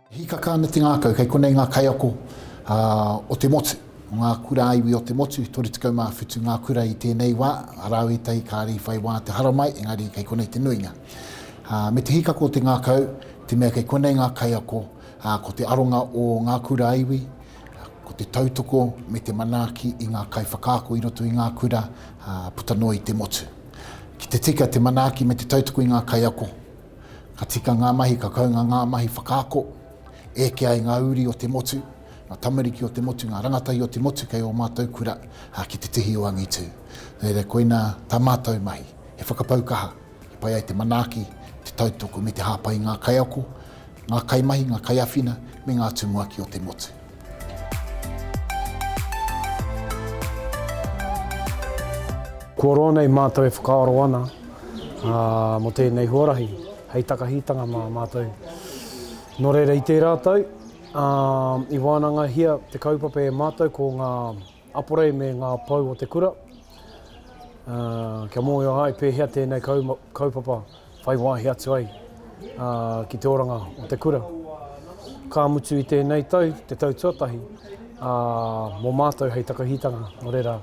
Hīkaka ana te ngākau, kei konei ngā kaiako o te motu, o ngā kura ā-iwi o te motu, 37 ngā kura i tēnei wā, arā ētahi kāre i whai wā te haramai, engari kei konei te nuinga. Me te hīkaka o te ngākau, te mea kei konei ngā kaiako, ko te aronga o ngā kura ā-iwi, ko te tautoko me te manaaki i ngā kaiwhakaako i roto i ngā kura puta noa i te motu. Ki te tika te manaaki me te tautoko i ngā kaiako, Ka tika ngā mahi, ka kounga ngā mahi whakaako, eke ai ngā uri o te motu, ngā tamariki o te motu, ngā rangatahi o te motu kei ō mātou kura, ā, ki te tihi o angitū. Nō reira, koinā tā mātou mahi, he whakapau kaha, e pai ai te manaaki, te tautoko me te hāpai i ngā kaiako, ngā kaimahi, ngā kaiāwhina me ngā tumuaki o te motu. Kua roa nei mātou e whakaaro ana mō tēnei huarahi hei takahitanga mā mātou. Nō reira i tērā tau, i wānangahia te kaupapa e mātou ko ngā aporei me ngā pou o te kura, kia mōhio ai pēhea tēnei kaupapa whai wāhi atu ai ki te oranga o te kura. Ka mutu i tēnei tau, te tau tuatahi, mō mātou hei takahitanga, nō reira,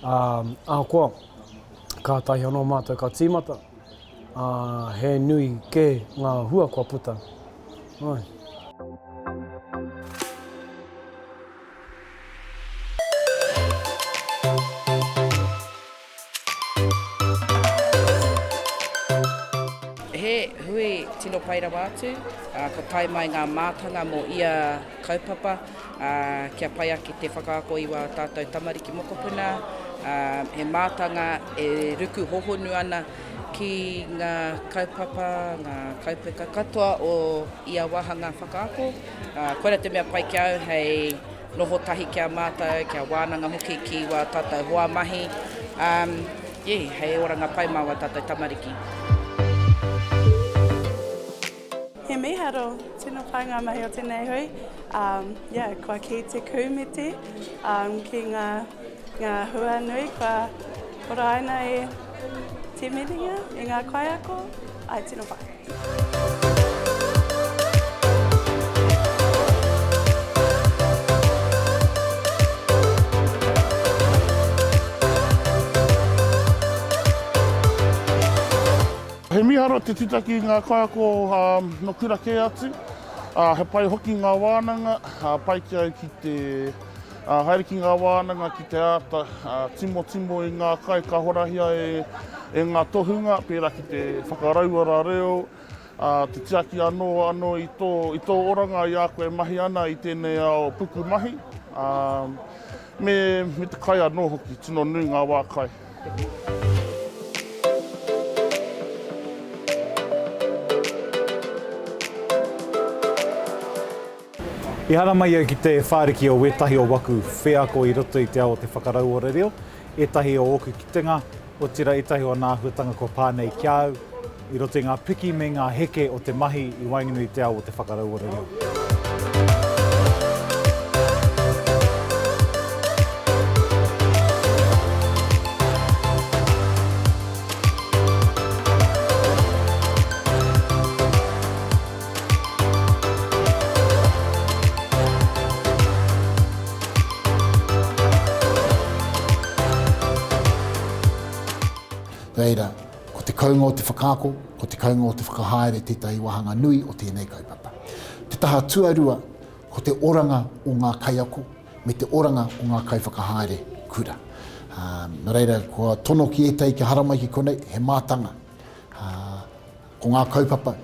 ahakoa kātahi anō mātou ka tīmata, he nui kē ngā hua kua puta. Āe. He hui tino pai rawa atu, ka tae mai ngā mātanga mō ia kaupapa kia pai ake te whakaako i wā tātou tamariki mokopuna, he mātanga e ruku hohonu ana ki ngā kaupapa, ngā kaupeka katoa o ia wāhanga whakaako. Koira te mea pai ki a au hei noho tahi ki a mātou, kia wānanga hoki ki wā tātou hoa mahi, um, yeah, hei oranga pai mā wā tātou tamariki. He mīharo, tino pai ngā mahi o tēnei hui. Um, yeah, kua kī te kūmete um, ki ngā, ngā hua nui kua horaina e te miringa, e ngā kaiako. Ai, tino pai. He mīharo te tūtaki i ngā kaiako nō kura kē atu. He pai hoki ngā wānanga, pai ki au ki te haere ki ngā wānanga ki te āta timotimo i ngā kai ka horahia e ngā tohunga, pērā ki te whakarauora reo, te tiaki anō anō i tō, i tō oranga i a koe e mahi ana i tēnei ao puku mahi, me, me te kai anō hoki, tino nui ngā wā kai. I haramai au ki te whāriki o wētahi o waku wheako i roto i te ao o te whakarauora reo, ētahi o ōku kitenga, otirā ētahi o ana āhuatanga kua pā nei ki a au i roto i ngā piki me ngā heke o te mahi i waenganui i te ao o te whakarauora reo. Reira, ko te kounga o te whakaako, ko te kounga o te whakahaere tētahi wāhanga nui o tēnei kaupapa. Te taha tuarua, ko te oranga o ngā kaiako me te oranga o ngā kaiwhakahaere kura. Nā reira, kua tono ki ētahi kia haramai ki konei, he mātanga. Ko ngā kaupapa,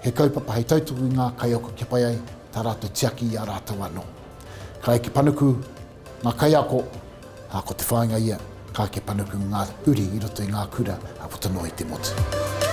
he kaupapa hei tautoko i ngā kaiako kia pai ai tā rātou tiaki i a rātou anō. Ka eke panuku ngā kaiako, ā, ko te whāinga ia, ka eke panuku ngā uri i roto i ngā kura, ā, puta noa i te motu.